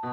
Noj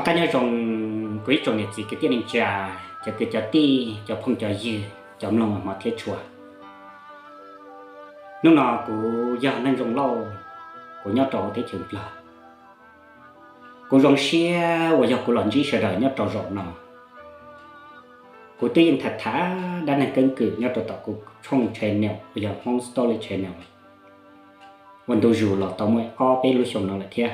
qab nyob zoo kuv ib tsoom niam txiv kwv tij neej tsa, cov kwv cov tij, cov phooj cov ywg, cov mloog hmov thiab tshua. Hnub no kuv yog Neej Zoo Lauj, kuv nyob rau teb chaws Nplog. Kuv zoo siab uas yog kuv los ntsib sawv daws nyob rau zaum no. Kuv twb yeej tham tham dab neeg keeb kwm nyob rau tom kuv tshooj channel uas yog Hmoob Story Channel ua ntu zus los tau muaj ob peb lub xyoo no lawm thiab.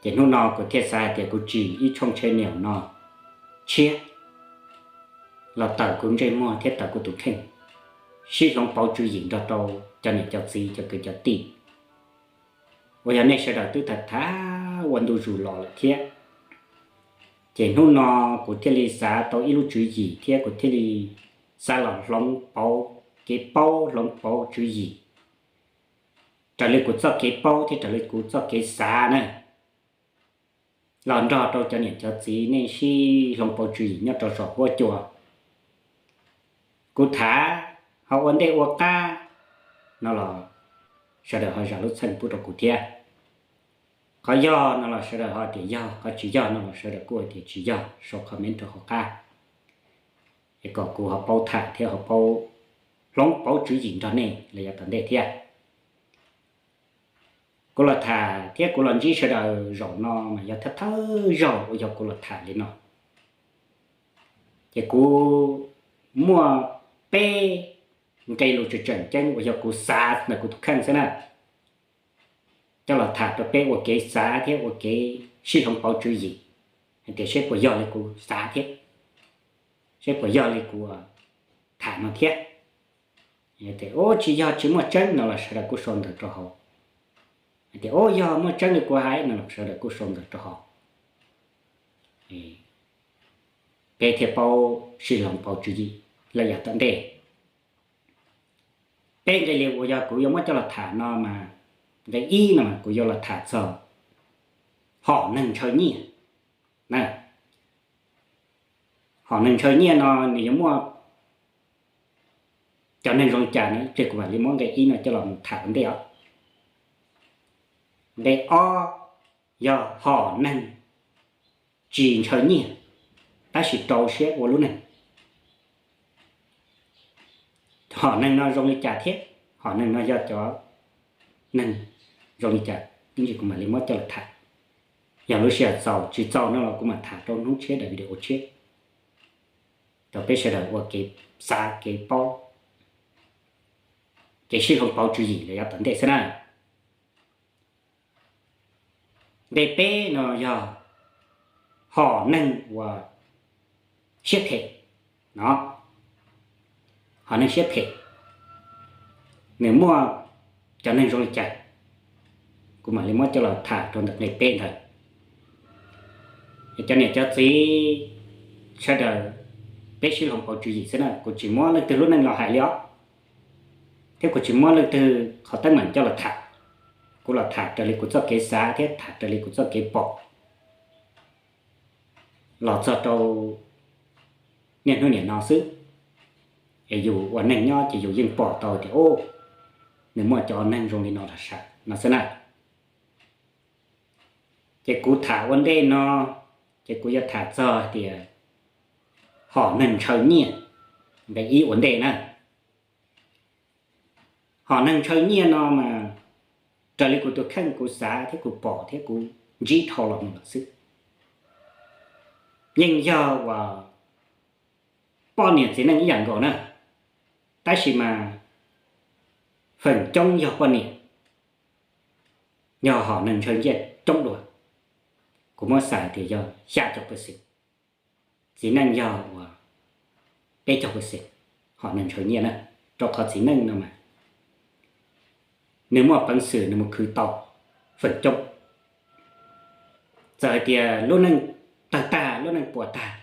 Ces hnub no kuv thiaj xav hais tias kuv tsim ib tshooj channel no tshiab los tawm kuv ntsej muag thiab tawm kuv tus kheej, sib hloov pauv tswv yim nrog rau cov niam cov txiv cov kwv cov tij uas yog nej sawv daws twb tham tham ua ntu zus los lawm thiab. Ces hnub no kuv thiaj li xav tau ib lub tswv yim thiab kuv thiaj li xav los hloov pauv kev paub, hloov pauv tswv yim raws li kuv txoj kev paub thiab raws li kuv txoj kev xav na, los nrog rau cov niam cov txiv nej sib hloov pauv tswv yim nyob rau saum huab cua. Kuv tham ho ua ntej ua qab no los sawv daws ho zam lub txim pub rau kuv thiab. Qhov yog no los sawv daws ho tias yog, qhov tsis yog no los sawv daws kuj hais tias tsis yog sau comment rau hauv qab, es kom kuv ho paub tham thiab ho paub hloov pauv tswv yim nrog nej los yav tom ntej thiab. Kuv los tham thiab kuv los ntsib sawv daws zaum no mas yog thawj thawj zaug uas yog kuv los tham li no. Ces kuv muaj peb nqe lus tseem tseem ceeb uas yog kuv xav ntawm kuv tus kheej xwb na, coj los tham rau peb ua kev xav thiab ua kev sib hloov pauv tswv yim, hais tias seb puas yog li kuv xav thiab, seb puas yog li kuv tham no thiab. Tias ub tsis yog, tsis muaj tseeb no los sawv daws kuj sau ntawv rau hauv. Hais tias ub yog muaj tseeb li kuv hais no los sawv daws kuj sau ntawv rau hauv, peb thiaj paub sib hloov pauv tswv yim lawm yav tom ntej. Peb nqe lus uas yog kuv yuav muab coj los tham no mas, nqe ib no mas kuv yuav los tham txog hom neeg ntshaw nyiaj na. Hom neeg ntshaw nyiaj no nws yuav muaj cov neeg zoo li cas no, ib pliag kuv mam li muab nqe ib no coj los mus tham ua ntej os. Nqe ob yog hom neeg tsis ntshaw nyiaj tab sis rau siab ua lub neej. Hom neeg no zoo li cas thiab hom neeg no yog cov neeg zoo li cas, ib ntsis kuv mam li muab coj los tham. Yog lub sij hawm txaus tsis txaus no los kuv mam tham rau hnub tshiab daim video tshiab rau peb sawv daws ua kev xav kev paub, kev sib hloov pauv tswv yim lawm yav tom ntej xwb na. Nqe peb no yog hom neeg uas siab phem no, hom neeg siab phem nws muaj cov neeg zoo li cas, kuv mam li muab coj los tham rau ntawm nqe peb ntawd. Cov niam cov txiv sawv daws, peb sib hloov pauv tswv yim xwb na, kuv tsis muab leej twg lub neej los hais li os, thiab kuv tsis muab leej twg qhov teeb meem coj los tham. Kuv los tham raws li kuv txoj kev xav thiab tham raws li kuv txoj kev pom los txog rau niaj hnub niam no xwb. Es yus ua neeg nyob ces yus yeej pom tau tias, o, nws muaj cov neeg zoo li no los sam no xwb na. Ces kuv tham ua ntej no, ces kuv yuav tham txog tias hom neeg ntshaw nyiaj, nqe ib ua ntej na. Hom neeg ntshaw nyiaj no mas raws li kuv tus kheej kuv xav thiab kuv pom thiab kuv ntsib dhau los mus lawm xwb, yeej yog uas poj niam txiv neej ib yam nkaus na, tab sis mas feem coob yog poj niam yog hom neeg ntshaw nyiaj coob dua. Kuv muab xav tias yog xya caum percent, txiv neej yog uas peb caug percent hom neeg ntshaw nyiaj na, rau qhov txiv neej no mas nws muaj peev xwm nws mus khwv tau feem coob. Txawm hais tias lub neej tawg tag lub neej puas tag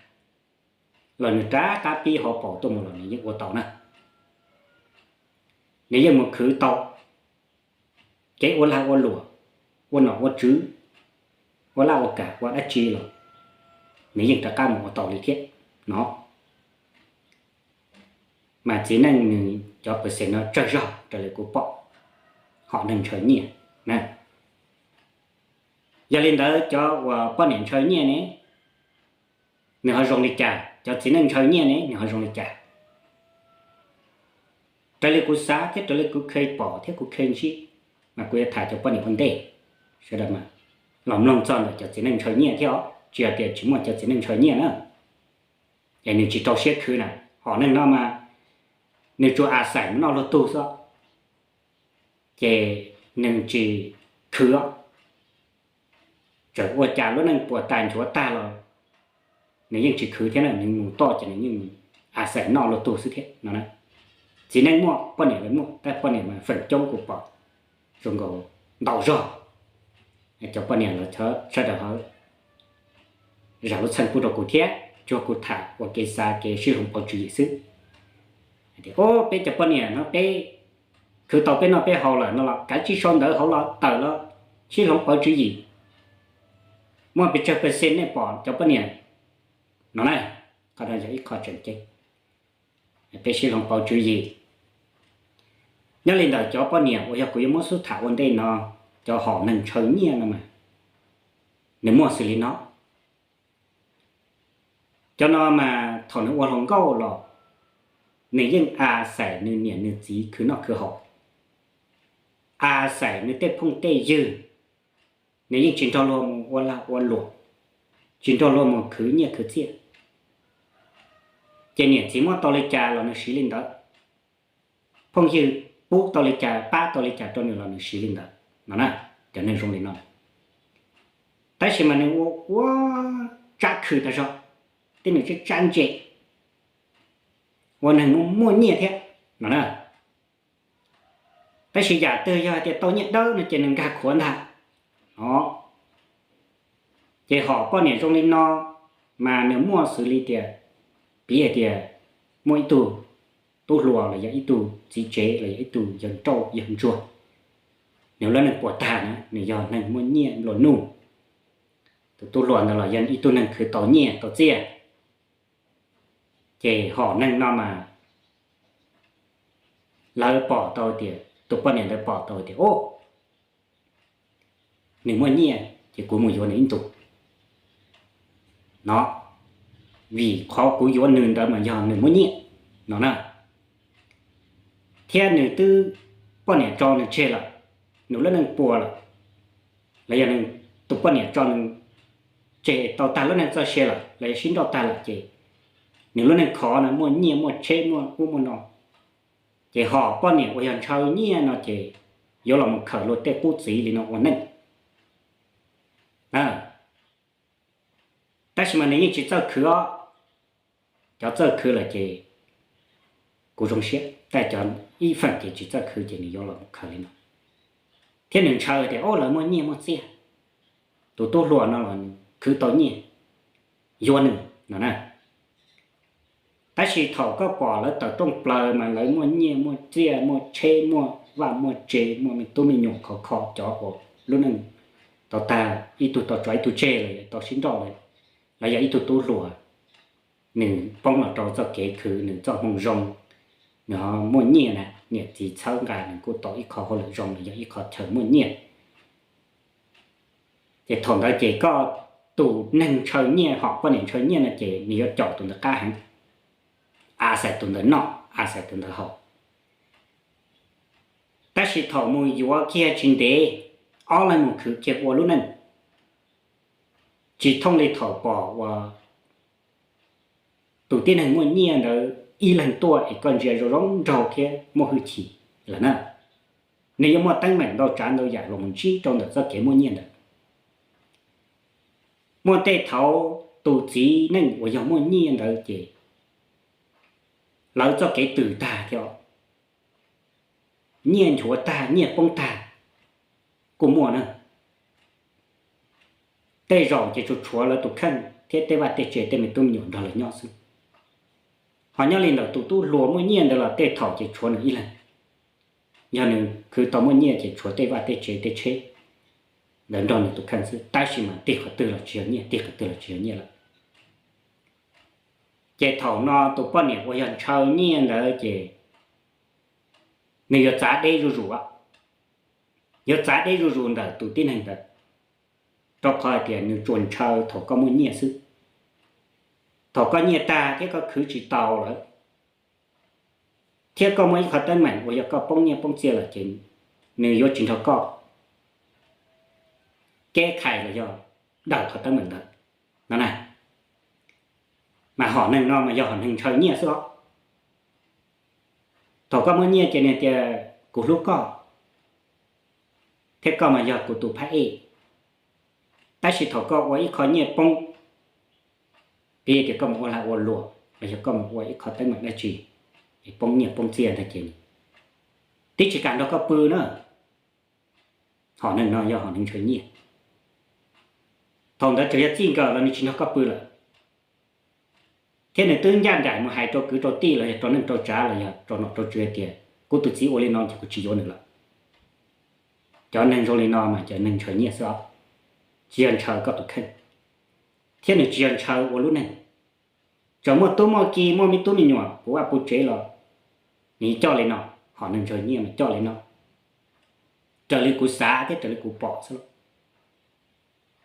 los nws rov qab pib hauv paus tuaj mus los nws yeej ua tau na. Nws yeej mus khwv tau kev ua lag ua luam, ua nom ua tswv, ua laj ua kam ua dab tsi los nws yeej rov qab mus ua tau li thiab no. Mas txiv neej nws cov percent no tsawg zog raws li kuv pom hom neeg ntshaw nyiaj na. Yog li ntawd cov uas poj niam ntshaw nyiaj ne, nws ho zoo li cas? Cov txiv neej ntshaw nyiaj ne, nws ho zoo li cas? Raws li kuv xav thiab raws li kuv kheev pom thiab kuv kheev ntsib, mas kuv yuav tham cov poj niam ua ntej, sawv daws mas los mloog txog ntawm cov txiv neej ntshaw nyiaj thiab os, tsis yog tias tsis muaj cov txiv neej ntshaw nyiaj na, es nws tsis rau siab khwv na. Hom neeg no mas nws tsuas a xais mus noj luag tug xwb, ces nws tsis khwv os. Txawm ua cas lub neej puas tag nchuav tag los nws yeej tsis khwv thiab na, nws mus toj ces nws yeej a xais noj luag tug xwb thiab no. Txiv neej muaj, poj niam los muaj, tab poj niam mas feem coob kuv pom zoo nkaus ntau zog. Cov poj niam los sawv daws ho zam lub txim pub rau kuv thiab, tsuas kuv tham ua kev xav kev sib hloov pauv tswv yim xwb. Tias, o, peb cov poj niam no peb khwv tau peb noj peb haus lawm no los kav tsij sau ntawv hauv los tawm los sib hloov pauv tswv yim. Muaj pes tsawg percent nej pom cov poj niam no na? Qhov no yog ib qho tseem ceeb, peb sib hloov pauv tswv yim. Nyob li ntawm cov poj niam uas yog kuv yuav muab xub tham ua ntej no, cov hom neeg ntshaw nyiaj no mas nws muaj xws li no. Cov no mas thaum nws ua hluas nkauj los nws yeej a xais nws niam nws txiv khwv noj khwv haus, a xais nws tej phooj tej ywg, nws yeej tsis nrog luag mus ua lag ua luam, tsis nrog luag mus khwv nyiaj khwv txiaj. Ces niam txiv muab tau li cas los nws siv li ntawd, phooj ywg pub tau li cas pab tau li cas rau nws los nws siv li ntawd no na. Cov neeg zoo li no, tab sis mas nws ua ua tsab khw tag zog, tej nws tsab tsab ntse, ua neeg muaj muaj nyiaj thiab no na. Tab sis yam twg yog hais tias tau nyiaj dawb no ces nws nkag khuav ntag no. Ces hom poj niam zoo li no mas nws muaj xws li tias, piv hais tias muaj ib tug tub hluas los yog ib tug txiv tsev los yog ib tug yawg nrauj yawg ntsuag, nws lub neej puas tag na, nws yog neeg muaj nyiaj nplua nuj, tus tub hluas ntawd los yog ib tug neeg khwv tau nyiaj tau txiaj. Ces hom neeg no mas lawv pom tau tias, tus poj niam ntawd pom tau tias, o, nws muaj nyiaj ces kuv mus yuav nws ib ntus no, vim qhov kuv yuav nws ntawd mas yog nws muaj nyiaj no na. Thiab nws twb, poj niam tso nws tseg lawm, nws lub neej puas lawm, los yog tus poj niam tso nws tseg tau tag lub neej txoj sia lawm los yog sib nrauj tag lawm ces nws lub neej khov no, muaj nyiaj muaj tsheb muaj ub muaj no, ces hom poj niam uas yog ntshaw nyiaj no ces yuav los mus khawm luag tej qub txiv li no ua neej. Tab sis mas nws yeej tsis txawj khwv os. Cov txawj khwv lawm ces kuv zoo siab, tab sis cov ib feem ces tsis txawj khwv ces nws yuav los mus khawm li no, thiab nws ntshaw tias, o, lawv muaj nyiaj muaj txiaj, tus tub hluas no los khwv tau nyiaj, yuav nws no na. Tab sis thaum koj pom lawv tawm rooj plaws mas lawv muaj nyiaj muaj txiaj muaj tsheb muaj vaj muaj tsev, muaj me tub me nyuam khov kho, cov uas lub neej tau tag, ib tug tau tso ib tug tseg los yog tau sib nrauj lawm, los yog ib tug tub hluas, nws poob los rau txoj kev khwv, nws txoj hmoo zoo, nws ho muaj nyiaj na, niam txiv txhawb nqa nws kuj tau ib qho hauj lwm zoo los yog ib qho chaw muaj nyiaj. Ces thaum ntawd ces koj, tus neeg ntshaw nyiaj hom poj niam ntshaw nyiaj no ces nws yuav caum tus ntawd qab heev, a xais tus ntawd noj, a xais tus ntawd haus. Tab sis thaum mus yuav kiag tsis ntev, ob leeg mus khwv kiag ua lub neej, tsis thooj li thaum pom uas tus tib neeg muaj nyiaj ntawd ib leeg tuaj es koj ntsia zoo zoo nraug thiab muaj hwj chim lawm na, nws yuav muaj teeb meem ntau tsav ntau yam los mus ntsib rau ntawm txoj kev muaj nyiaj ntawd. Muaj tej thaum tus txiv neej uas yog muaj nyiaj ntawd ces lawv txoj kev twm tag thiab, nyiaj nchuav tag, nyiaj poob tag kuj muaj na. Tej zaum ces tsuas tshuav lawv tus kheej thiab tej vaj tej tsev tej me tub me nyuam nrog lawv nyob xwb. Ho nyob li ntawm tus tub hluas muaj nyiaj ntawd los tej thaum ces tshuav nws ib leeg. Yog nws khwv tau muaj nyiaj ces tshuav tej vaj tej tsev tej tsheb ntawd nrog nws tus kheej xwb, tab sis mas tig qhov twg los tsis yog nyiaj, tig qhov twg los tsis yog nyiaj lawm. Ces thaum no tus poj niam uas yog ntshaw nyiaj ntawd ces nws yuav txav deb zuj zus, yuav txav deb zuj zus ntawm tus tib neeg ntawd, rau qhov hais tias nws tsuas ntshaw thaum koj muaj nyiaj xwb. Thaum koj nyiaj tag thiab koj khwv tsis tau lawm, thiab koj muaj ib qhov teeb meem uas yog koj poob nyiaj poob txiaj lawm ces nws yuav tsis nrog koj keb khais los yog daws qhov teeb meem ntawd no na. Mas hom neeg no mas yog hom neeg ntshaw nyiaj xwb os. Thaum koj muaj nyiaj ces nws tias kuv hlub koj, thiab koj mas yog kuv tus phab ej. Tab sis thaum koj ua ib qho nyiaj poob, piv tias koj mus ua lag ua luam los yog koj mus ua ib qho teeb meem dab tsi es poob nyiaj poob txiaj ntag ces nws twb tsis kam nrog koj pw na. Hom neeg no yog hom neeg ntshaw nyiaj. Thaum ntawd tsuas yog txij nkawm los nws tsis nrog koj pw lawm, thiab nws twb ncaj nraim mus hais rau kwv rau tij los yog rau neej rau tsav los yog rau nom rau tswv hais tias kuv tus txiv ua li no ces kuv tsis yuav nws lawm. Cov neeg zoo li no mas cov neeg ntshaw nyiaj xwb os, tsis yog ntshaw koj tus kheej, thiab nws tsis yog ntshaw ua lub neej. Txawm muaj tub muaj ki muaj me tub me nyuam puv vaj puv tsev los nws coj li no, hom neeg ntshaw nyiaj mas coj li no, raws li kuv xav thiab raws li kuv pom xwb lauj.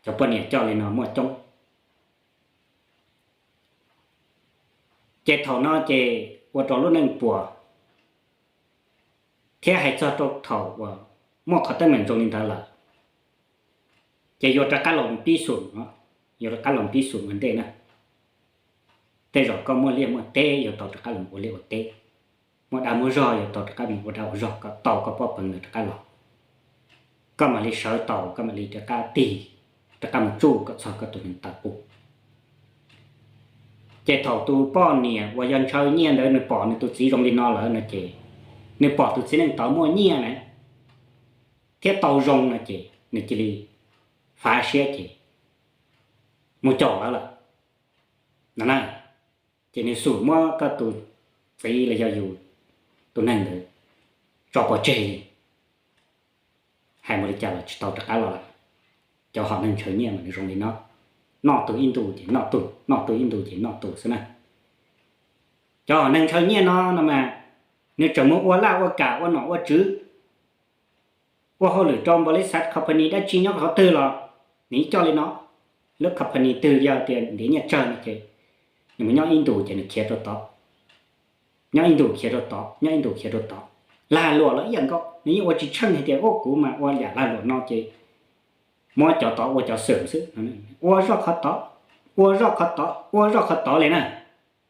Cov poj niam coj li no muaj coob. Ces thaum no ces ua rau lub neej puas, thiab hais txog rau thaum uas muaj qhov teeb meem zoo li ntawd lawm, ces yuav rov qab los pib xum, yuav rov qab los pib xum ua ntej na. Tej zaum koj muaj liaj muaj teb yuav tau rov qab los ua liaj ua teb, muaj dag muaj zog yuav tau rov qab mus ua dag ua zog kom tau koj pob peev ntawd rov qab los, koj mam li sawv tau, koj mam li rov qab tig, rov qab mus tsuj kom txog koj tus neeg taw pub. Ces thaum tus poj niam uas yog ntshaw nyiaj ntawd nws pom nws tus txiv zoo li no lawm no ces nws pom tus txiv neej tod muaj nyiaj na thiab tau zoo no ces nws cia li fav siab ces mus caum lawv lawm no na. Ces nws xum muab koj tus txiv los yog yus tus neeg ntawd tso pov tseg li, hais mus li cas los tsis tau rov qab los lawm. Cov hom neeg ntshaw nyiaj mas nws zoo li no, noj tus ib ntus ces noj tus, noj tus ib ntus ces noj tus xwb na. Cov hom neeg ntshaw nyiaj no no mas nws tseem mus ua laj ua kam ua nom ua tswv, ua hauj lwm rau npaus lis xav company dab tsi nyob qhov twg los nws coj li no. Lub company twg yog tias ntiav nyiaj tsawg no ces nws mus nyob ib ntus ces nws khiav rau tod, nyob ib ntus khiav rau tod, nyob ib ntus khiav rau tod. Lag luam los ib yam nkaus, nws yeej ua tsis tsheej hais tias ua kuv mas ua yam lag luam no ces muab cov tod ua cov xwm xwb. Ua zoj qhov tod, ua zoj qhov tod, ua zoj qhov tod li na.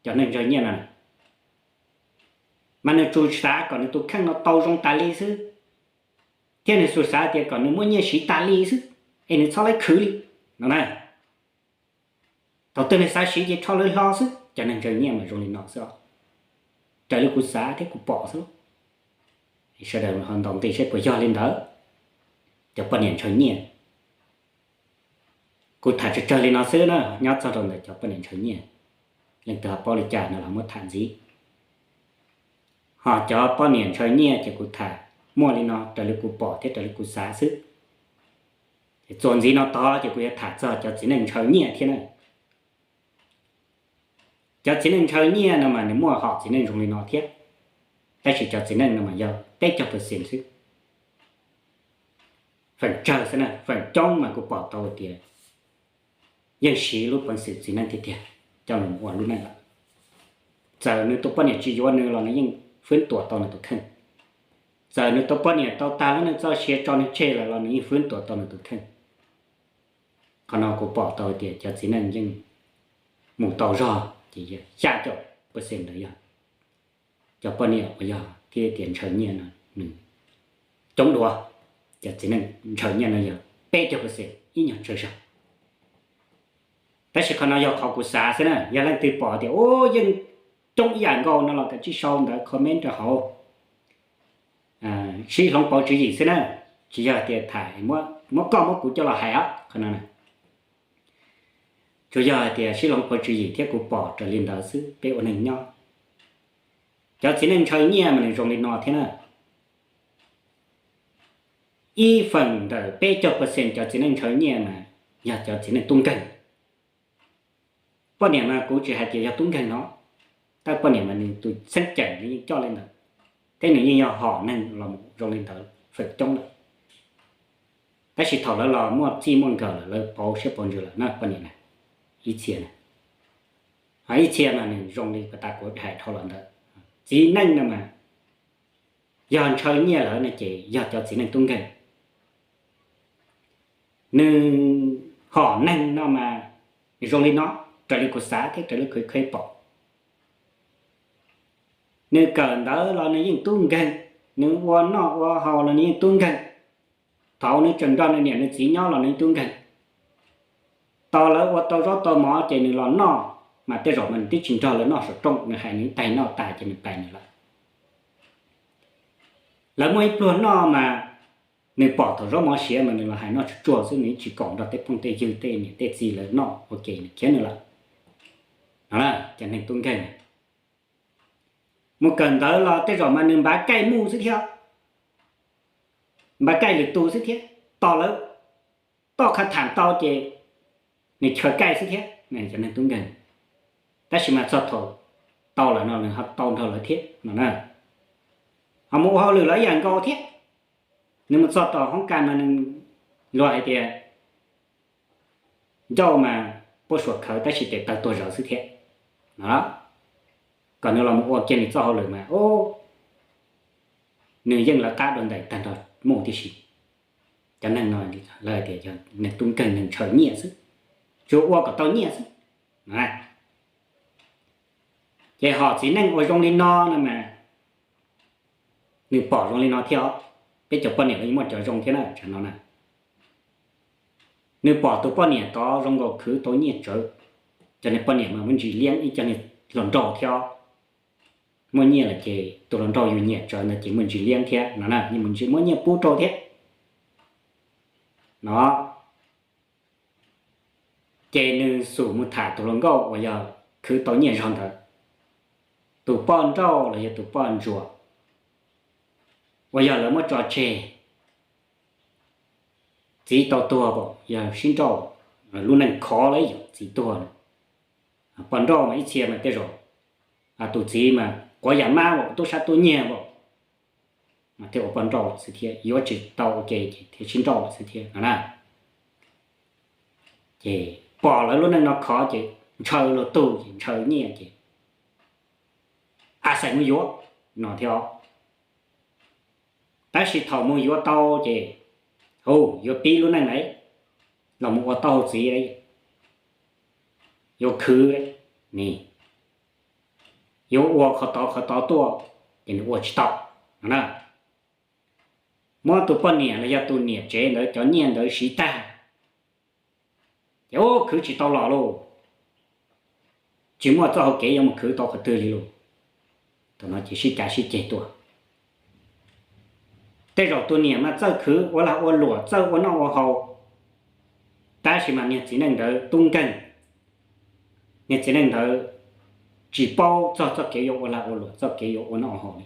Cov neeg ntshaw nyiaj no mas nws tsuas xav kom nws tus kheej no tau zoo tas li xwb, thiab nws tsuas xav tias kom nws muaj nyiaj siv tas li xwb es nws txhob laib khwv li no na. Thaum twg nws xav siv ces rho lawv hlo xwb. Cov neeg ntshaw nyiaj mas zoo li no xwb os, raws li kuv xav thiab kuv pom xwb. Sawv daws ho ntaus nqi seb puas yog li ntawd. Cov poj niam ntshaw nyiaj, kuv tham tsawg tsawg li no xwb na, nyob txog rau ntawm cov poj niam ntshaw nyiaj, leej twg ho paub li cas no los muab tham ntxiv. Ho cov poj niam ntshaw nyiaj ces kuv tham muaj li no raws li kuv pom thiab raws li kuv xav xwb. Ces txuas ntxiv no tod ces kuv yuav tham txog cov txiv neej ntshaw nyiaj thiab na. Cov txiv neej ntshaw nyiaj no mas nws muaj hom txiv neej zoo li no thiab, tab sis cov txiv neej no mas yog peb caug percent xwb. Feem tsawg xwb na, feem coob mas kuv pom tau tias yeej siv lub peev xwm txiv neej tiag tiag coj los ua lub neej lawm. Txawm nws tus poj niam tsis yuav nws los nws yeej fwb tuam tau nws tus kheej. Txawm nws tus poj niam tau tag lub neej txoj sia tso nws tseg lawm los nws yeej fwb tuam tau nws tus kheej. Qhov no kuv pom tau tias cov txiv neej yeej mus tau zog ces yog xya caum percent ntawd yog cov poj niam uas yog thiab tias ntshaw nyiaj no nws coob dua. Cov txiv neej ntshaw nyiaj no yog peb caug percent, ib nyuag tsawg zog. Tab sis qhov no yog qhov kuv xav xwb na, yog leej twg pom tias u yeej coob ib yam nkaus no los kav tsij sau ntawv comment rau hauv sib hloov pauv tswv yim xwb na, tsis yog tias tham muab koj muab kuv coj los hais os qhov no. Tsuas yog hais tias sib hloov pauv tswv yim thiab kuv pom raws li ntawd xwb, peb ua neeg nyob. Cov txiv neej ntshaw nyiaj mas nws zoo li no thiab na. Ib feem ntawm peb caug percent cov txiv neej ntshaw nyiaj mas yog cov txiv neej tub nkeeg. Poj niam mas kuv tsis hais tias yog tub nkeeg no, tab poj niam mas nws tus xeeb ceem nws yeej coj li ntawd, thiab nws yeej yog hom neeg los zoo li ntawd feem coob lawm. Tab sis thaum lawv los muaj txij muaj nkawm lawm, lawv pauv siab pauv ntsws lawm na poj niam na, ib txhia na, ho ib txhia mas nws zoo li puag ta kuv hais dhau los ntawd. Txiv neej no mas yog ntshaw nyiaj lawm no ces yog cov txiv neej tub nkeeg. Nws hom neeg no mas zoo li no, raws li kuv xav thiab raws li kuv khwv pom. Nws kawm ntawv los nws yeej tub nkeeg, nws ua noj ua haus los nws yeej tub nkeeg. Thaum nws tseem nrog nws niam nws txiv nyob los nws yeej tub nkeeg. Tau lawv ua tau zaub tau mov ces nws los noj, mas tej zaum mas nws twb tsis nrog lawv noj saum rooj, nws hais nws ib taig noj tas ces nws pais nws lawm. Lawv muaj ib pluag noj mas nws pom thaum zaub mov siav mas nws los hais noj tsuag tsuag xwb, nws tsis koom nrog tej phooj tej ywg tej niam tej txiv lawv noj ua ke, nws khiav nws lawm. No cov neeg tub nkeeg mus kawm ntawv los tej zaum mas nws npav kaij mus xwb thiab, npav kaij lwm tus xwb thiab, tos lawv toj qha tham tau ces nws chaw kaij xwb thiab, cov neeg tub nkeeg. Tab sis mas txog thaum tau lawm no nws ho tau nrog lawv thiab no na. Ho mus ua hauj lwm los ib yam nkaus thiab. Nws mus txog tom hoob kas mas nws luag hais tias ncauj mas puab suas khawv tab sis tes taw tuag zawv xwb thiab no. Kom nws los mus ua kiag nws txoj hauj lwm mas nws yeej lawv qab dua ntais tag nrho mus tib si. Cov neeg no lawv tias yog neeg tub nkeeg neeg ntshaw nyiaj xwb, tsuas ua kom tau nyiaj xwb. Ces hom txiv neej uas zoo li no no mas nws pom zoo li no thiab os. Peb cov poj niam los yeej muaj cov zoo thiab na, tsam no na. Nws pom tus poj niam tod zoo nkaus khwv tau nyiaj tsawv, cov niag poj niam mas muaj ntsis liab ib cov niag hluas nraug thiab. Muaj nyiaj lawm ces tus hluas nraug yus nyiam tsawv ntawd ces muaj ntsis liab thiab no na, yeej muaj ntsis muab nyiaj pub rau thiab no. Ces nws xub mus tham tus hluas nkauj uas yog khwv tau nyiaj zog ntawd, tus poj nrauj los yog tus poj ntsuam uas yog lawv muab tso tseg, txiv tau tuag pom yog sib nrauj, lub neej khov lawm yog txiv tuag. Poj nrauj mas ib txhia mas tej zaum tus txiv mas quav yam mab pom tub sab tub nyiag pom, mas thiaj ua poj nrauj lawm xwb thiab, yuav tsis tau ua ke ces thiaj sib nrauj lawm xwb thiab no na. Ces pom lawv lub neej no khov ces ntshaw luag tug ces ntshaw nyiaj ces a xais mus yuav no thiab. Tab sis thaum mus yuav tau ces, hu, yuav pib lub neej lawm, los mus ua tau hauv txiv lawm, yuav khwv lawm, yuav ua qhov tod qhov tod tuaj, ces nws ua tsis tau no na. Muab tus poj niam los yog tus niam tsev ntawd cov nyiaj ntawd siv tag, ces ua khwv tsis tau los lauj, tsis muaj txoj hau kev yuav mus khwv tau qhov twg li lauj. Thaum no ces sib cav sib ceg tuaj. Tej zaum tus niam mas txawj khwv ua lag ua luam, txawj ua noj ua haus, tab sis mas niag txiv neej ntawd tub nkeeg, niag txiv neej ntawd tsis paub txog txoj kev yuav ua lag ua luam, txoj kev yuav ua noj ua haus li,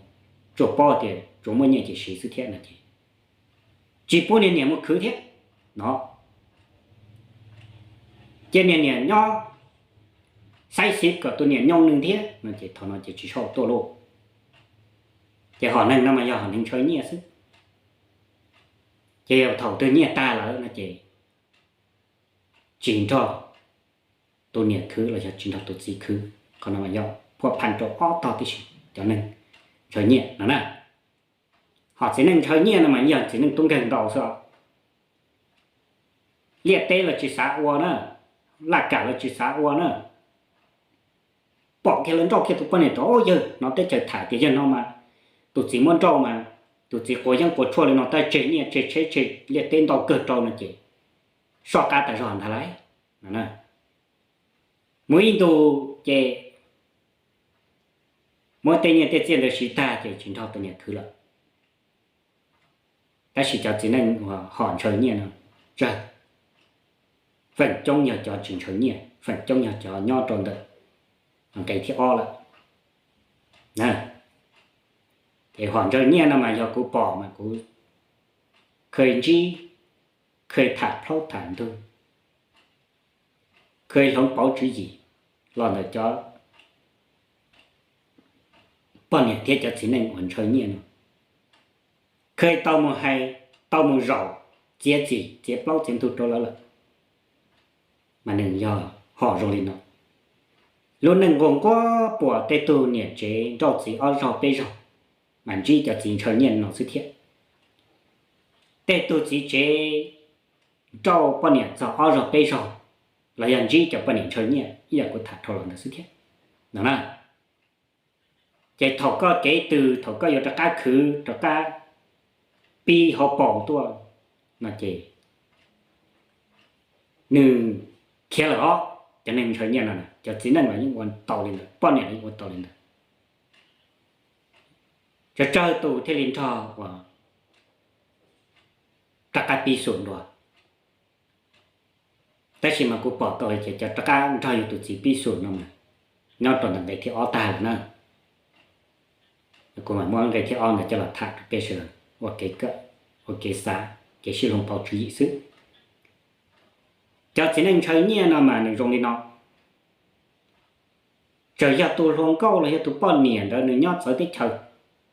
tsuas paub tias tsuas muaj nyiaj ces siv xwb thiab no ces tsis pub niag niam mus khwv thiab no. Cia niag niam nyob, saib xib kom tus niam nyoo nws thiab no ces thaum no ces tsis sau tuaj lauj. Ces hom neeg no mas yog hom neeg ntshaw nyiaj xwb. Ces thaum twg nyiaj tag lawm no ces tsis nrog tus niam khwv los yog tsis nrog tus txiv khwv. Qhov no mas yog phuaj phaj rau ob tog tib si, cov neeg ntshaw nyiaj no na. Hom txiv neej ntshaw nyiaj no mas yog txiv neej tub nkeeg ntau xwb. Liaj teb los tsis xav ua na, laj kam los tsis xav ua na. pom kiag lawv nrauj kiag tus poj niam rau, yawg no teb chaws tham tias yawg no mas tus txiv muab nrauj mas tus txiv quav yeeb quav tshuaj li no tab tseg nyiaj tseg tsheb tseg liaj teb ntau kawg rau no ces soj qab tas zog ntag lauj. Muaj ib ntus ces muab tej nyiaj tej txiaj ntawd siv tag ces tsis nrog tus niam khwv lawm. Tab sis cov txiv neej uas hom ntshaw nyiaj no tsawg, feem coob yog cov tsis ntshaw nyiaj, feem coob yog cov nyob rau ntawm nqe thib ob lawm. Ces hom ntshaw nyiaj no mas yog kuv pom mas kuv kheev ntsib, kheev tham plaub tham ntug, kheev hloov pauv tswv yim los ntawm cov poj niam thiab cov txiv neej uas ntshaw nyiaj no, kheev tau mus hais, tau mus zaum txiav txim txiav plaub txiav ntug rau lawv lawm. Mas nws yog hom zoo li no. Lub neej nquag nquag puas tej tug niam tsev nrauj txiv ob zaug peb zaug mas ntsib cov txiv ntshaw nyiaj no xwb thiab. Tej tug txiv tsev nrauj poj niam txog ob zaug peb zaug los yog ntsib cov poj niam ntshaw nyiaj ib yam kuv tham dhau los ntawd xwb thiab no na. Ces thaum koj kev twg thaum koj yuav rov qab khwv rov qab pib hauv paus tuaj no ces nws khiav lawm os. Cov neeg ntshaw nyiaj no cov txiv neej los yeej ua tau li ntawd, poj niam los yeej ua tau li ntawd. Tsawg tsawg tus thiaj li nrog uas rov qab pib xum dua. Tab sis mas kuv pom tau hais tias cov rov qab nrog yus tus txiv pib xum no mas nyob rau ntawm nqe thib ob tag lawm na. Kuv mam muab nqe thib ob ntawd coj los tham rau peb sawv daws ua kev kawm, ua kev xav, kev sib hloov pauv tswv yim xwb. Cov txiv neej ntshaw nyiaj no mas nws zoo li no. Txawm yog tus hluas nkauj los yog tus poj niam ntawd nws nyob txawv teb chaws,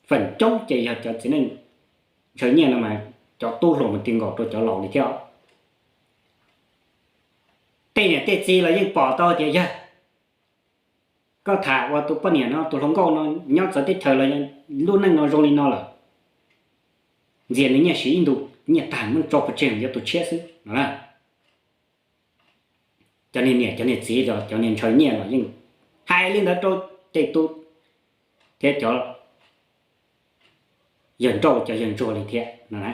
feem coob ces yog cov txiv neej ntshaw nyiaj no mas cov tub hluas mus ti nkaus rau cov laus li thiab. Tej niam tej txiv los yeej pom tau tias yog koj tham ua tus poj niam no tus hluas nkauj no nyob txawv teb chaws los lub neej no zoo li no lawm, ntxias nws nyiaj siv ib ntus nyiaj tag muab tso pov tseg mus yuav tus tshiab xwb no. Cov niag niam cov niag txiv los cov niag ntshaw nyiaj los yeej hais li ntawd rau tej tub thiab cov yawg nrauj cov yawg ntsuag li thiab no na.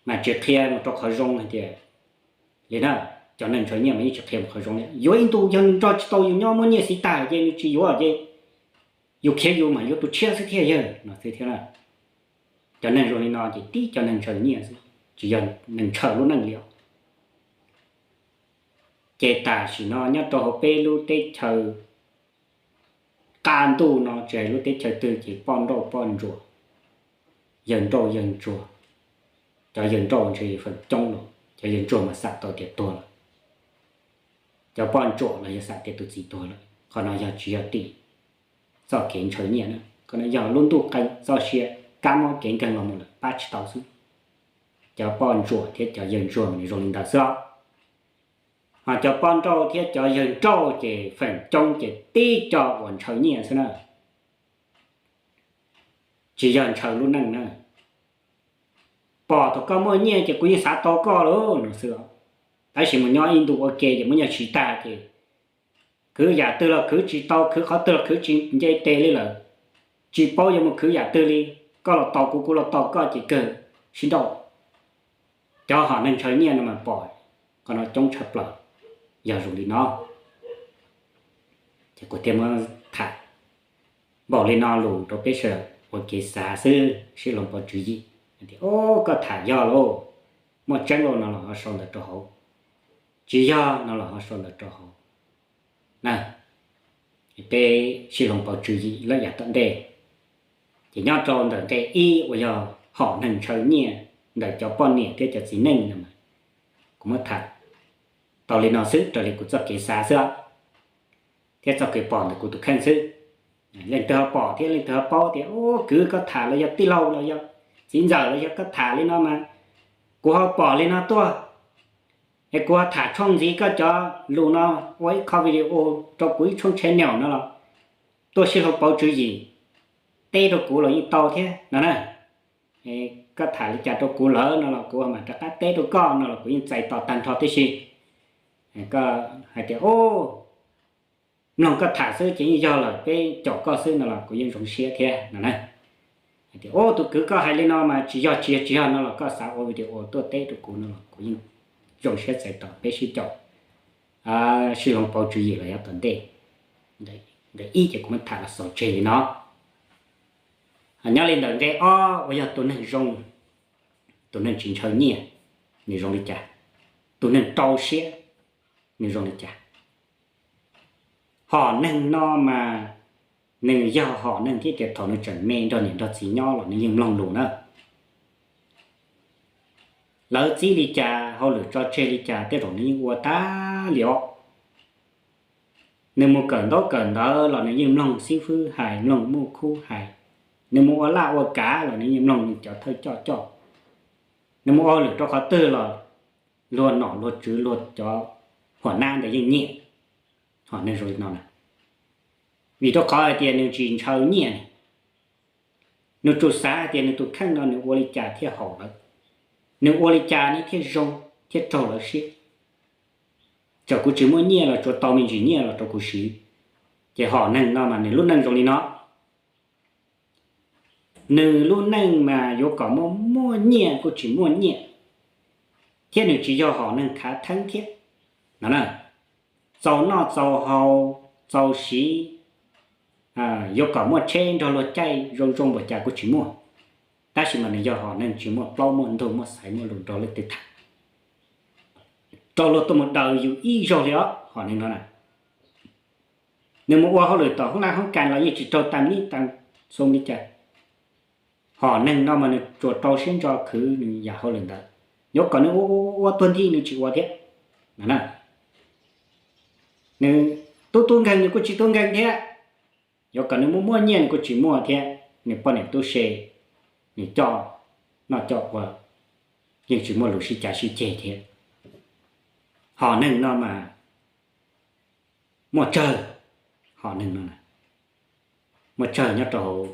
Mas tsis qhia mus rau qhov zoo hais tias li na, cov neeg ntshaw nyiaj mas yeej tsis qhia mus qhov zoo li. Yuav ib ntus yog nws nrog tsis tau yus nyob muab nyiaj siv tag ces nws tsis yuav ces yus khiav yus mas yuav tus tshiab xwb thiaj yawg no xwb thiab na. Cov neeg zoo li no ces tib cov neeg ntshaw nyiaj xwb, tsis yog neeg ntshaw lub neej li os. Ces tam sim no nyob rau hauv peb lub teb chaws qab ntuj no tsis hais lub teb chaws twg ces poj nrauj poj ntsuam, yawg nrauj yawg ntsuag, cov yawg nrauj ntshe feem coob los cov yawg ntsuag mas xam tau tias tuag lawm. Cov poj ntsuam los yog xam tias tus txiv tuag lawm. Qhov no yog tsis yog tim txoj kev ntshaw nyiaj na, qhov no yog lub ntuj qee txoj sia kab mob kev nkeeg los mus lawm pab tsis tau xwb. Cov poj ntsuam thiab cov yawg ntsuag mas nws zoo li ntawd xwb os. Ho cov poj nrauj thiab cov yawg nrauj ces feem coob ces tib co uas ntshaw nyiaj xwb na, tsis yog ntshaw lub neej na. Pom thaum koj muaj nyiaj ces kuv yeej xav tau koj lauj no xwb os. Tab sis mus nyob ib ntus ua ke ces muab nyiaj siv tag ces khwv yam twg los khwv tsis tau, khwv qhov twg los khwv tsis nce tes li lawm, tsis paub yuav mus khwv yam twg li. Koj los tos kuv, kuv los tos koj ces kawg sib nrauj. Cov hom neeg ntshaw nyiaj no mas pom qhov no coob tshaj plaws, yog zoo li no. Ces kuv thiaj muab tham npaum li no lus rau peb sawv daws ua kev xav xwb, sib hloov pauv tswv yim tias, o, koj tham yog lauj, muaj tseeb lauj no los ho sau ntawv rau hauv, tsis yog no los ho sau ntawv rau hauv na. Peb sib hloov pauv tswv yim lawm yav tom ntej. Ces nyob rau ntawm nqe ib uas yog hom neeg ntshaw nyiaj ntawm cov poj niam thiab cov txiv neej no mas kuv muab tham tau li no xwb raws li kuv txoj kev xav xwb thiab txoj kev pom ntawm kuv tus kheej xwb. Leej twg ho pom thiab leej twg ho paub tias, u, kwv koj tham los yog tij laug los yog txiv ntxawm los yog koj tham li no mas kuv ho pom li no tuaj, es kuv ho tham tshooj ntxiv koj cov lus no ua ib qho video rau kuv ib tshooj channel no los tuaj sib hloov pauv tswv yim teb rau kuv los yeej tau thiab no na. Koj tham li cas rau kuv lawm no los kuv mam rov qab teb rau koj no los kuv yeej txais tos tag nrho tib si. Koj hais tias, u, mloog koj tham xwb ces yeej yog lawm, peb caum koj xwb no los kuv yeej zoo siab thiab no na. Tias, Ub, tus kwv koj hais li no mas tsis yog, tsis yog, tsis yog no los koj xav ua video tuaj teb rau kuv no los kuv yeej zoo siab txais tos peb sib caum, sib hloov pauv tswv yim los yav tom ntej. Nqe ib ces kuv muab tham los xaus tseg li no. Nyob li ntawm nqe ob uas yog tus neeg zoo, tus neeg tsis ntshaw nyiaj, nws zoo li cas? Tus neeg rau siab, nws zoo li cas? Hom neeg no mas nws yog hom neeg thiab tias thaum nws tseem me nrog niam nrog txiv nyob los nws yeej mloog lus na. Lawv txib li cas, hauj lwm tso tseg li cas tej zaum nws yeej ua tag li os. Nws mus kawm ntaub kawm ntawv los nws yeej mloog xib fwb hais, mloog muj khub hais. Nws mus ua laj ua kav los nws yeej mloog nws cov thawj coj coj. Nws mus ua hauj lwm rau qhov twg los luag nom luag tswv luag cov huam nab ntawd yeej nyiam. Hom neeg zoo li no na, vim rau qhov hais tias nws tsis ntshaw nyiaj. Nws tsuas xav hais tias nws tus kheej no nws ua li cas thiaj haum lawv, nws ua li cas nws thiaj zoo thiaj raug lawv siab. Txawm kuv tsis muaj nyiaj los tsuas tau me ntsis nyiaj los rau kuv siv. Ces hom neeg no mas nws lub neej zoo li no. Nws lub neej mas yuav kom muaj muaj nyiaj kuj tsis muaj nyiaj, thiab nws tsis yog hom neeg khav theeb thiab no na. Txaus noj txaus haus, txaus siv, yuav kom muaj tsheb nrog luag caij zoo zoo npaum cas kuj tsis muaj. Tab sis mas nws yog hom neeg tsis muaj plaub muaj ntug, muaj xaiv muaj lus nrog leej twg tham. Rau luag tuaj mus daws yus ib zaug li os hom neeg no na. Nws mus ua hauj lwm tom hoob lab hoob kas los yeej tsis raug tag nib tag xoo li cas. Hom neeg no mas nws tsuas rau siab ntso khwv nws yam hauj lwm ntawd, yuav kom nws ua ua tuag nthi nws tsis ua thiab. Nws tub tub nkeeg nws kuj tsis tub nkeeg thiab, yuav kom nws muaj muaj nyiaj nws kuj tsis muaj thiab, nws poj niam tub se nws coj noj coj ua, yeej tsis muaj lus sib cav sib ceg thiab. Hom neeg no mas muaj tsawg, hom neeg no muaj tsawg nyob rau hauv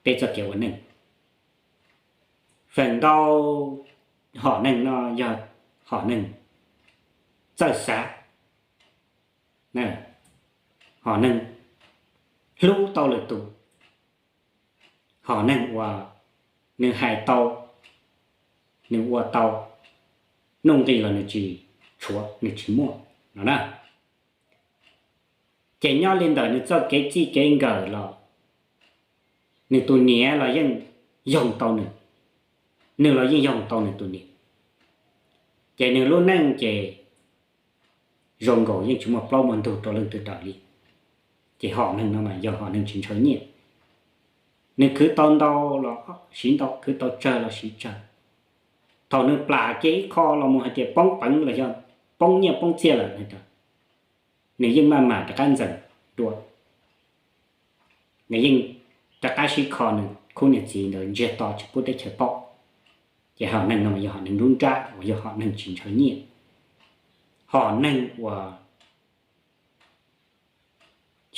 peb txoj kev ua neej. Feem ntau hom neeg no yog hom neeg txawj xav, hom neeg hlub tau lwm tus, hom neeg uas nws hais tau, nws ua tau, nuj nqis los nws tsis tshuav nws tsis muaj no na. Ces nyob li ntawm nws txoj kev txij kev nkawm los nws tus niam los yeej yoog tau nws, nws los yeej yoog tau nws tus niam. Ces nws lub neej ces zoo nkaus yeej tsis muaj plaub muaj ntug rau leej twg daws li. Ces hom neeg no mas yog hom neeg tsis ntshaw nyiaj. Nws khwv tau ntau los siv ntau, khwv tau tsawg los siv tsawg. Thaum nws plam kiag ib qho los mus hais tias poob peev los yog poob nyiaj poob txiaj lawm, nws yeej maj mam rov qab ntxeem dua, nws yeej rov qab sib kho nws khub niam txiv ntawd ntsiag to tsis pub teb chaws paub. Ces hom neeg no yog hom neeg nruab nrab uas yog hom neeg tsis ntshaw nyiaj, hom neeg uas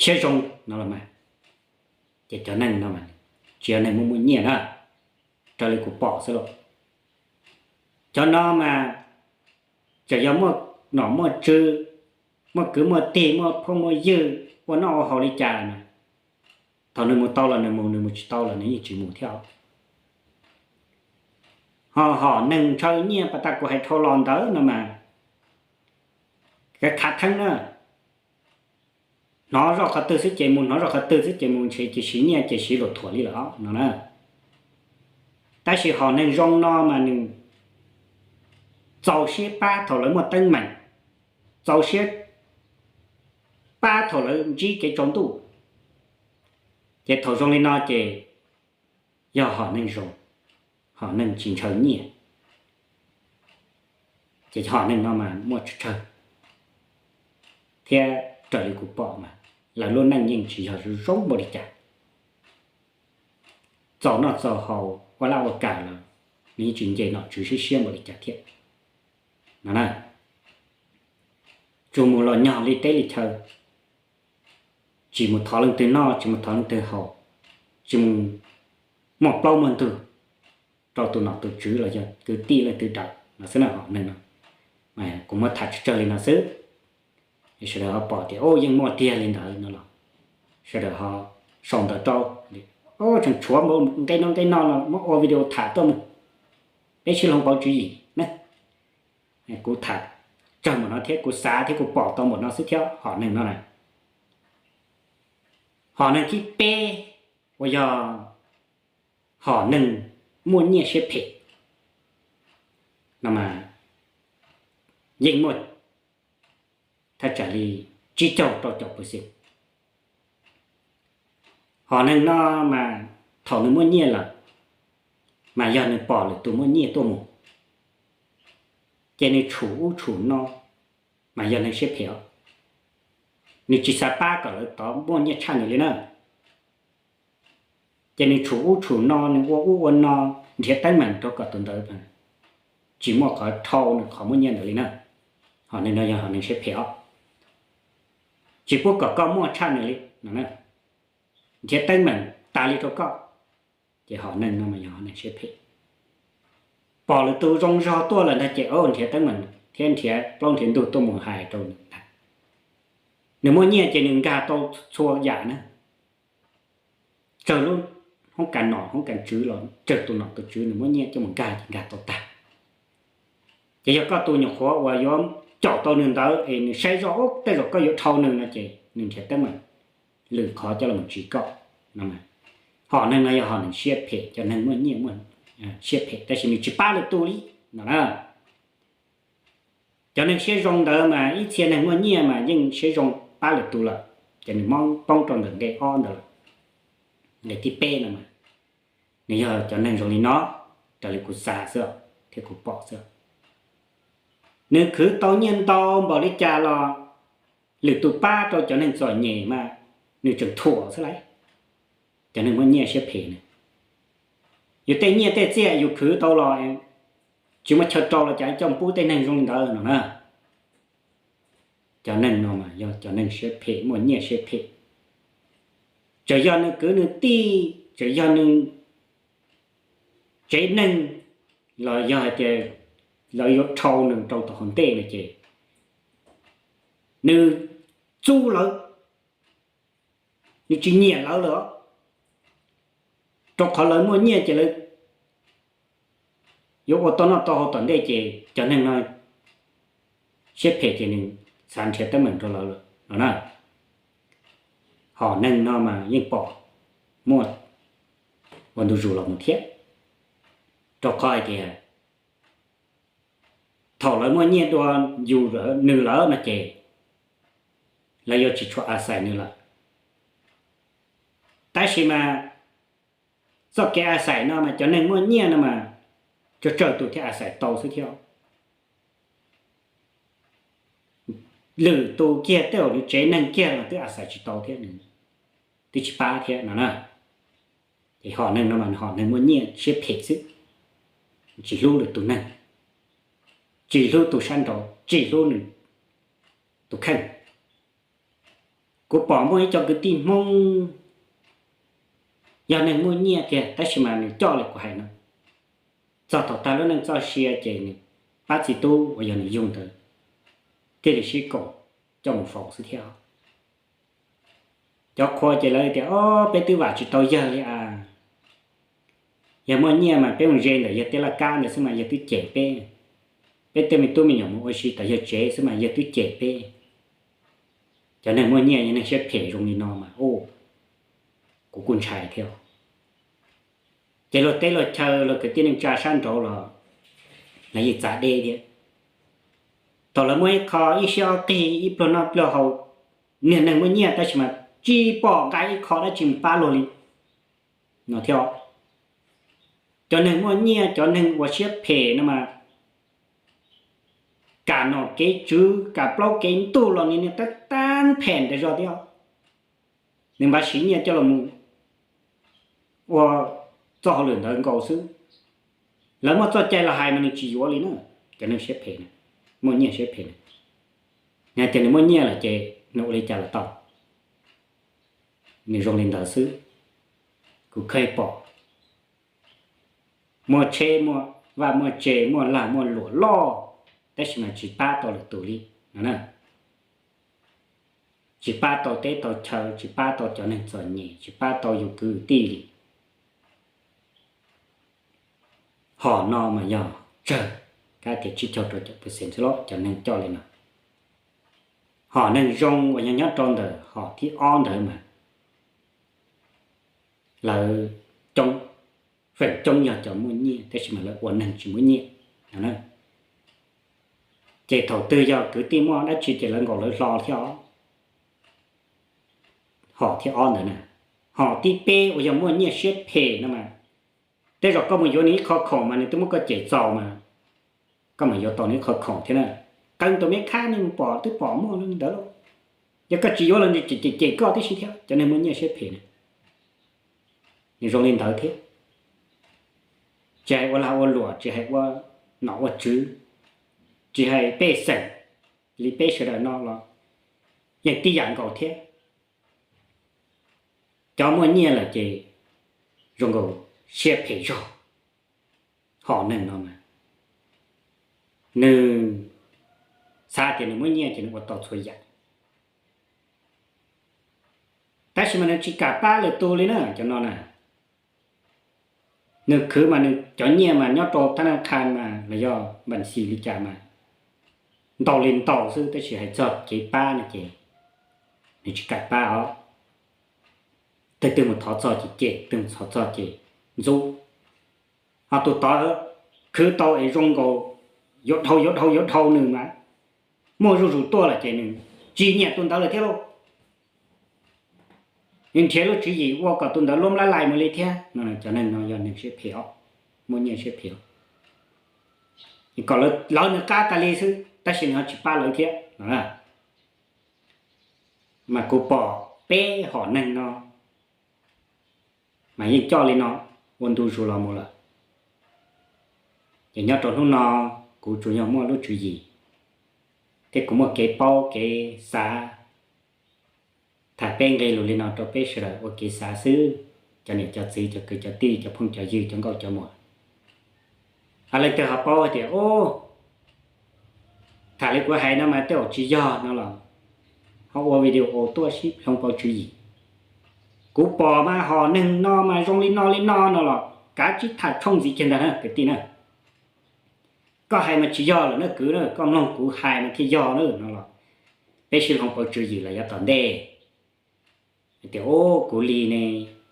siab zoo no los mas. Ces cov neeg no tsis yog neeg muaj muaj nyiaj na, raws li kuv pom xwb los. Cov no mas txawm yog muaj nom muaj tswv, muaj kwv muaj tij, muaj phooj muaj ywg, ua noj ua haus li cas mas thaum nws mus tau los nws mus, nws mus tsis tau los nws yeej tsis mus thiab. Ho hom neeg ntshaw nyiaj pas tas kuv hais dhau los ntawd no mas khav theeb na. Hnov zoj qhov twg xwb ces mus, hnov zoj qhov twg xwb ces mus, ntshe ces siv nyiaj ces siv luag thuam li lawm no na. Tab sis hom neeg zoo no mas nws txaus siab pab thaum lawv muaj teeb meem, txaus siab pab thaum lawv ntsib kev tsaus ntuj. Ces thaum zoo li no ces yog hom neeg zoo, hom neeg tsis ntshaw nyiaj. Ces hom neeg no mas muaj tsawg tsawg, thiab raws li kuv pom mas lawv lub neej yeej tsis yog zoo npaum li cas. Txaus noj txaus haus ua laj ua kam los nws yeej tsis nce nom tswv siab siab npaum li cas thiab no na. Tsuas mus los nyog li teb li chaw, tsis mus thov leej twg noj, tsis mus thov leej twg haus, tsis mus muaj plaub muaj ntug rau tus nom tus tswv los yog kwv tij leej twg daws no xwb na. Hom neeg no kuv muab tham tsawg tsawg li no xwb. Sawv daws ho pom tias, o, yeej muaj tiag li ntawd no los sawv daws ho sau ntawv rau, o, tseem tshuav nqe no nqe no los muab ua video tham tuaj mus, peb sib hloov pauv tswv yim na. Kuv tham tsawg npaum no thiab kuv xav thiab kuv pom tau npaum no xwb thiab hom neeg no na. Hom neeg thib peb uas yog hom neeg muaj nyiaj siab phem no mas yeej muaj thaj tsam li tsib caug rau caum percent. Hom neeg no mas thaum nws muaj nyiaj lawm, mas yog nws pom lwm tus muaj nyiaj tuaj mus, ces nws tshum ub tshum no, mas yog neeg siab phem os. Nws tsis xav pab kom lawv tod muaj nyiaj tshaj nws li na. Ces nws tshum ub tshum no, nws ua ub ua no, nrhiav teeb meem rau kom tus ntawd tsis muaj qhov dhau nws qhov muaj nyiaj ntawd li na. Hom neeg no yog hom neeg siab phem os. Tsis pub kom koj muaj tshaj nws li no, nrhiav teeb meem tas li rau koj. Ces hom neeg no mas yog hom neeg siab phem. Pom lwm tus zoo zog tuaj lawm ntag ces nrhiav teeb meem thiab nrhiav plaub nrhiav ntug tuaj mus hais rau nws ntag. Nws muaj nyiaj ces nws nkag tau txhua yam na. Tsawg lub hoob kas nom hoob kas tswv los tsawg tus nom tus tswv nws muaj nyiaj coj mus nkag ces nkag tau tag. Ces yog koj tus nyuam qhuav uas yuav caum tau nws ntawd es nws saib zoj ub tej zaum koj yuav dhau nws no ces nws nrhiav teeb meem lwm qhov coj los mus tsiv koj no. Hom neeg no yog hom neeg siab phem, cov neeg muaj nyiaj muaj siab phem tab sis nws tsis pab lwm tus li no na. Cov neeg siab zoo ntawd mas ib txhia neeg muaj nyiaj mas yeej siab zoo pab lwm tus lawm, ces nws mob poob rau ntawm nqe ob ntawd lawm, nqe thib peb no mas. Nws yog cov neeg zoo li no, raws li kuv xav xwb thiab kuv pom xwb. Nws khwv tau nyiaj ntau npaum li cas los lwm tus pab rau cov neeg txom nyem mas nws tseem thuam xwb lauj. Cov neeg muaj nyiaj siab phem na, yus tej nyiaj tej txiaj yus khwv tau los tsis muaj chaw rau los cas coj pub tej neeg zoo li ntawd no na. Cov neeg no mas yog cov neeg siab phem muaj nyiaj siab phem. Txawm yog nws kwv nws tij, txawm yog nws tsev neeg, los yog hais tias lawv yuav dhau nws rau tom hauv ntej no ces nws txub lawv, nws tsis nyiam lawv lawm, rau qhov lawv muaj nyiaj ces lawv yuav ua tau noj tau haus tom ntej ces cov neeg no siab phem ces nws xav nrhiav teeb meem rau lawv lawm no na. Hom neeg no mas yeej pom muaj ua ntu zus los mus thiab, rau qhov hais tias thaum lawv muaj nyiaj dua yus nws lawm no ces lawv yuav tsis tshua a xais nws lawm. Tab sis mas txoj kev a xais no mas cov neeg muaj nyiaj no mas tsawg tsawg tus thiaj a xais tau xwb thiab. Lwm tus kiag tej zaum nws tsev neeg kiag los twb a xais tsis tau thiab, nws twb tsis pab thiab no na. Ces hom neeg no mas hom neeg muaj nyiaj siab phem xwb, tsis hlub lwm tus neeg, tsis hlub tus sab nraud, tsis hlub nws tus kheej. Kuv pom muaj ib co kwv tij Hmoob yog neeg muaj nyiaj tiag tab sis mas nws coj li kuv hais no, txog thaum tag lub neej txoj sia ces nws pab txiv tub uas yog nws yug ntawd thiaj li sib koom coj mus faus xwb thiab. Cov qhua ces lawv tias, o, peb twb vam tsis tau yawg li as. Yawg muaj nyiaj mas peb mus ze ntawm yawg tej laj kab ntawd xwb mas yawg twb cem peb. Peb tej me tub me nyuam mus ua si tom yawg tsev xwb mas yawg twb cem peb. Cov neeg muaj nyiaj yog neeg siab phem zoo li no mas, u, kuv kuj ntshai thiab. Ces luag teb luag chaw luag kwv tij neej tsa sab nraud los lawv yeej txav deb thiab. Thaum lawv muaj ib qho ib siab ob qig ib pluag noj pluag haus, niag neeg muaj nyiaj tab sis mas tsis pom nqa ib qho dab tsi mus pab luag li no thiab. Cov neeg muaj nyiaj cov neeg uas siab phem no mas kam nom kev tswv kam plaub kev ntug los nws niag tab tab phem tas zog thiab. Nws npaj siv nyiaj coj los mus ua txoj hauj lwm ntawd nkaus xwb. Lawv muaj txoj cai los hais mas nws tsis yuav li na. Cov neeg siab phem, muaj nyiaj siab phem, nws hais tias nws muaj nyiaj lawm ces nws ua li cas los tau, nws zoo li ntawd xwb. Kuv kheev pom muaj tsheb muaj vaj muaj tse muaj lag muaj luam loj, tab sis mas tsis pab tau lwm tus li no na. tsis pab tau teb tau chaw, tsis pab tau cov neeg txom nyem, tsis pab tau yus kwv tij li. Hom no mas yog tsawg, kab tias tsib caug rau caum percent xwb los cov neeg coj li no. Hom neeg zoo uas yog nyob rau ntawm hom thib ob ntawd mas lawv coob, feem coob yog cov muaj nyiaj tab sis mas lawv ua neeg tsis muaj nyiaj no. Ces thaum twg yog kwv tij muaj dab tsi ces lawv nkaum lawv hlo thiab os. Hom thib ob ntawd na, hom thib peb uas yog muaj nyiaj siab phem no mas, tej zaum koj mus yuav nws ib qho khoom mas nws twb muab koj cem txaus mas, koj mam yuav tau nws ib qho khoom thiab na. Qee tus me khab nej mus pom twb pom muaj li ntawd lauj. Yog koj tsis yuav los nws cem cem koj tib si thiab, cov neeg muaj nyiaj siab phem na. Nws zoo li ntawd thiab. Tsis hais ua lag ua luam, tsis hais ua nom ua tswv, tsis hais pej xeem li peb sawv daws no los yeej tib yam nkaus thiab. Cov muaj nyiaj lawm ces zoo nkaus siab phem zog. Hom neeg no mas nws xav tias nws muaj nyiaj ces nws ua tau txhua yam, tab sis mas nws tsis kam pab lwm tus li na cov no na. Nws khwv mas nws cov nyiaj mas nyob rau thab nab qha mas los yog npas xis li cas mas ntau li ntau xwb, tab sis hais txog kev pab no ces nws tsis kam pab os. Twg twg mus thov txog ces cem, twg mus thov txog ces ntxub. Ho tus tod khwv tau es zoo nkaus yuav dhau yuav dhau yuav dhau nws mas muaj zuj zus tuaj lawm ces nws tsis nyiam tus ntawd lawm thiab lauj. Nws nrhiav lub tswv yim ua kom tus ntawd luab mlab lais mus li thiab no. Cov neeg no yog neeg siab phem os, muaj nyiaj siab phem os. Kom lawv nws qab tas li xwb tab sis nws ho tsis pab lawv thiab no. Mas kuv pom peb hom neeg no mas yeej coj li no ua ntu zus los mus lawm. Ces nyob rau hnub no kuv tsuas yog muaj lub tswv yim thiab kuv muaj kev paub kev xav tham peb nqe lus li no rau peb sawv daws ua kev xav xwb, cov niam cov txiv cov kwv cov tij cov phooj cov ywg cov nkauj cov muam. Hos leej twg ho paub hais tias, o, tham li kuv hais no mas tej zaum tsis yog no los ho ua video tuaj sib hloov pauv tswv yim. Kuv pom mas hom neeg no mas zoo li no li no no los kav tsij tham tshooj ntxiv kiag ntag na kwv tij na. Koj hais mas tsis yog lawm na kwv na, koj mloog kuv hais mas thiaj yog na no los peb sib hloov pauv tswv yim los yav tom ntej. Tias, o, kuv li ne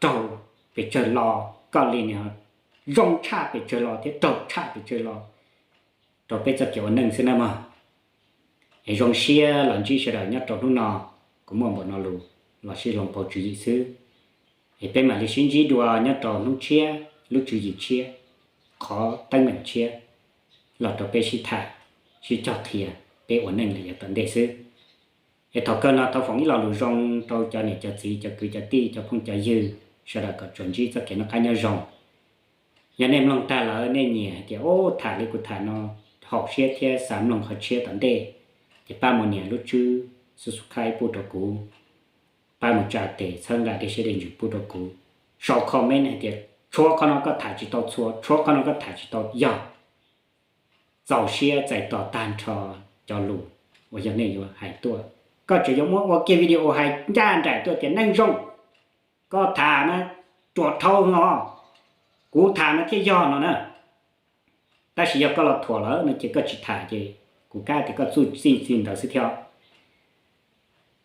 raug pes tsawg lo, koj li ne zoo tshaj pes tsawg lo thiab raug tshaj pes tsawg lo rau peb txoj kev ua neej xwb na mog. Es zoo siab los ntsib sawv daws nyob rau hnub no, kuv muaj npaum no lus los sib hloov pauv tswv yim xwb. Es peb mam li sib ntsib dua nyob rau hnub tshiab, lub tswv yim tshiab, qhov teeb meem tshiab los rau peb sib tham, sib cog qhia peb ua neej los yav tom ntej xwb. Es thaum kawg no thov foom ib lo lus zoo rau cov niam cov txiv cov kwv cov tij cov phooj cov ywg sawv daws kom tsuas ntsib txoj kev noj qab nyob zoo. Yog nej mloog tag lawm nej nyiam hais tias, o, tham li kuv tham no haum siab thiab xav mloog qhov tshiab tom ntej, ces pab mus nias lub tswb subscribe pub rau kuv, pab mus tsa tes txhawb nqa dej siab dej ntsws pub rau kuv, sau comment hais tias tshuav qhov no koj tham tsis tau txhua, tshuav qhov no koj tham tsis tau yog. Txaus siab txais tos tag nrho cov lus uas yog nej yuav hais tuaj. Koj tseem yuav muab ua kiag video hais ncaj nraim tuaj tias neeg zoo, koj tham na ruam dhau no, kuv tham no thiaj yog no na. Tab sis yog koj los thuam lawm no ces koj tsis tham ces kuv kab tias koj txuj txij txij ntawd xwb thiab.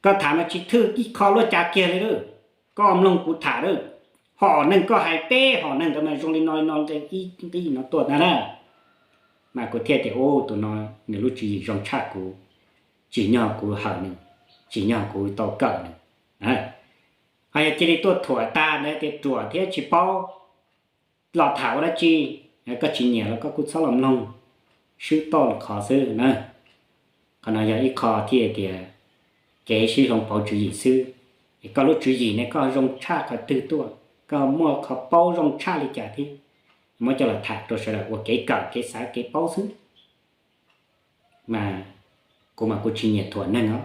Koj tham mas tsis thwj ib qho luaj cas kiag li lawm. Koj mloog kuv tham lawm, hom neeg koj hais peb hom neeg ntawd mas zoo li no li no, nqe ib nqe no tuaj ntag na. Mas kuv thiaj tias, u, tus no nws lub tswv yim zoo tshaj kuv, tsim nyog kuv hawm nws, tsim nyog kuv tau kawm nws. Ho yog cia li tuaj thuam tag ntawd tias ruam thiab tsis paub los tham ua dab tsi, koj tsis nyiam los koj kuj txhob los mloog, swb toj los qhov xwb na. Qhov no yog ib qho thiaj tias kev sib hloov pauv tswv yim xwb. Es koj lub tswv yim ne koj zoo tshaj qhov twg tuaj, koj muaj qhov paub zoo tshaj li cas thiab, muab coj los tham rau sawv daws ua kev kawm kev xav kev paub xwb. Mas kuv mas kuv tsis nyiam thuam neeg os.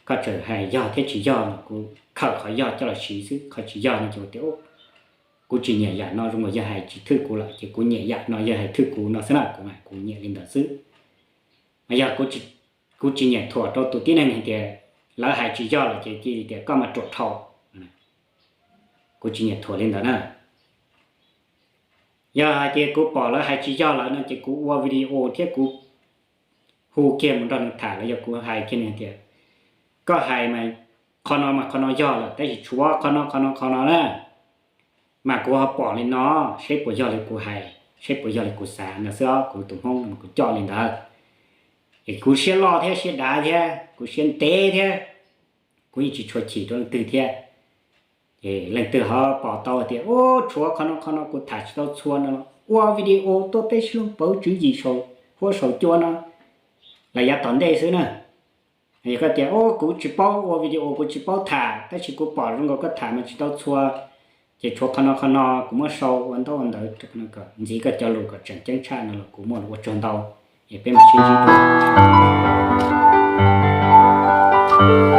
Koj txawm hais yog thiab tsis yog los kuv khawm qhov yog coj los siv xwb, qhov tsis yog no ces ua tias kuv tsis nyiam yam no, zoo nkaus yog hais tsis thwj kuv lawm ces kuv nyiam yam no yog hais thwj kuv no xwb na, kuv mas kuv nyiam li ntawd xwb. Mas yog kuv tsis Kuv tsis nyiam thuam rau tus tib neeg hais tias lawv hais tsis yog lawm ces cia li tias koj mas ruam dhau. Kuv tsis nyiam thuam li ntawd na. Yog hais tias kuv pom lawv hais tsis yog lawm no ces kuv ua video thiab kuv hu kiag mus nrog nws tham los yog kuv hais kiag nws tias koj hais mas qhov no mas qhov no yog lawm tab sis tshuav qhov no qhov no qhov no na. Mas kuv ho pom li no, seb puas yog li kuv hais, seb puas yog li kuv xav no xwb os. Kuv tus Hmoob no kuv coj li ntawd. Es kuv siab loj thiab siab dav thiab kuv siab ntev thiab, kuv yeej tsis tshua chim rau leej twg thiab. Ces leej twg ho pom tau tias ub tshuav qhov no qhov no kuv tham tsis tau txhua no, ua video tuaj peb sib luag pauv tswv yim saum huab saum cua no los yav tom ntej xwb na. Yog koj tias ub kuv tsis paub ua video, kuv tsis paub tham, tab sis kuv pom zoo nkaus koj tham mas tsis tau txhua, ces tshuav qhov no qhov no kuv muab sau ua ntaub ua ntawv kom ntxiv koj cov lus kom tseem ceeb tshaj no los kuv muaj lus ua tsaug ntau. Es peb mam sib ntsib dua.